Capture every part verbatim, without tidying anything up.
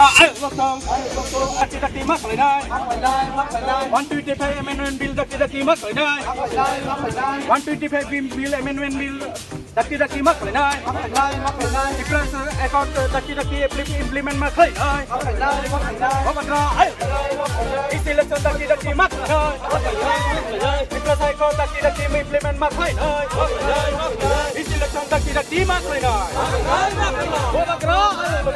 Ayuk lokthong. Dakti dakti ma khlainai. One twenty-five amendment bill dakti dakti ma khlainai. One twenty-five bill, amendment bill dakti dakti ma khlainai. Tiprasa Accord dakti dakti impli-, implement ma khlainai. Bubagra ayuk. E C election dakti dakti ma khlainai. Tiprasa Accord dakti dakti implement ma khlainai. E C election dakti dakti ma khlainai. Bubagra ayuk.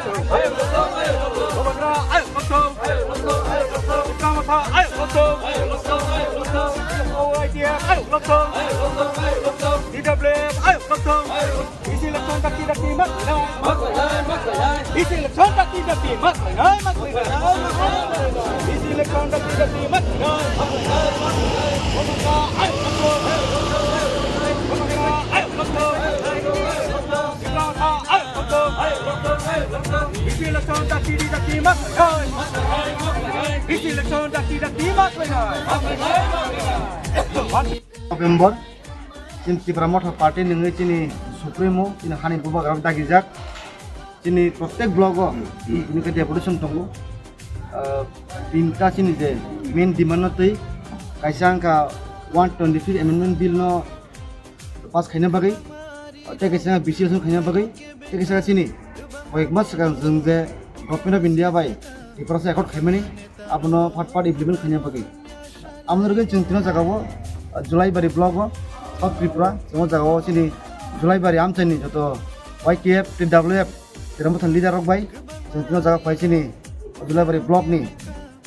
Bubagra ayuk. Lokthong. Tipra Motha ayuk lokthong. O I T F ayuk lokthong. T W F ayuk lokthong. E C election dakti dakti ma khlainai. E C election dakti dakti ma khlainai, ma khlainai. E C election dakti dakti ma khlainai. Bubagra ayuk lokthong. Bubagra ayuk lokthong. Tipra Motha ayuk lokthong. E C election dakti dakti ma khlainai. E C election dakti dakti ma khlainai. November, chini Tipra Motha Party nungwi chini Supremo, chini hani bubagra dagijak. Chini protek block o, chini khe deputation tongo. Ah, tinta chini je main demand no twi kaisa wngkha one twenty-three amendment bill no pass khaina bagwi, tei kaisa B C election khaina bagwi, tei kaisa chini koyek mas swkang chwng je Government of India bai Tiprasa Accord khaimani, abono phat phat implement khaina bagwi. Amoni rwgwi chwng tino jagao, uh, Julaibari block o, South Tripura, chwng o jagao chini Julaibari amchaini joto Y T F, T W F, Tirambothan leader rok bai, chwng tino jaga phai chini Julaibari block ni,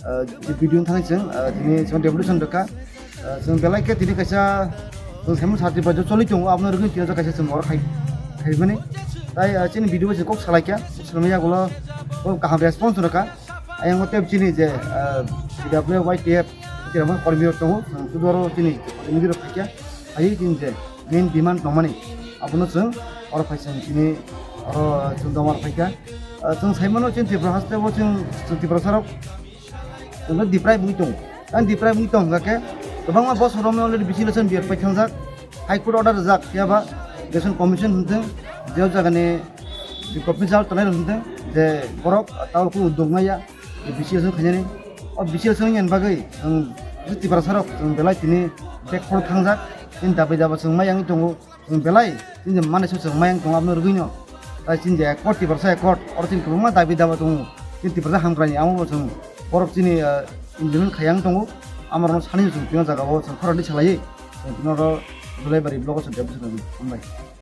uh, je video thangwi chwng, uh, tini chwng deputation rwkha. Uh, chwng belai khe tini kaisa chwng saimung sarti bai choli tongo, abono rwgwi tino kaisa chwng oro khai, khaimani. Tai, uh, chini video bai chwng kok salai kha, kok salai yagulo, kok kaham response rwkha. Ayang o tep chini je, ah, T W Y T F, chini kormi rok tongo, chwng sudu oro chini kormi rok khaikya, hai chini je main demand tongmani, abono chwng oro phai chwng chini oro chwng dongma rok phaikha. Ah, chwng saimano chini Tripura haste bo chwng, chwng Tiprasa rok chwng deprive wngwi tongo. Ang deprive wngwi tong hwnkha khe kwbangma bosor romwi already B C election biar pai thangjak. High Court order rijak, phiya ba Election Commission hwnthwng, je o jagani je government jal tongnai rok hwnthwng, je borok tabuk kunu uduk maya, je B C election khainani. O B C election wngya bagwi, chwng, je Tiprasa rok, chwng belai tini back foot thangjak, chini dabi daba chwng maya wngwi tongo, chwng belai chini je manai se chwng maya wngwi tongo, abono rwgwino. Tai chini je accord, Tiprasa accord, oro chini kwbangma dabi daba tongo, chini Tiprasa hamkraini, amo bo chwng borok chini, ah, implement khaiya wngwi tongo, amorokno sani chwng tini o jagao chwng khoroknwi salaiwi. Chwng tini oro Julaibari block o chwng tei bwswk hambai.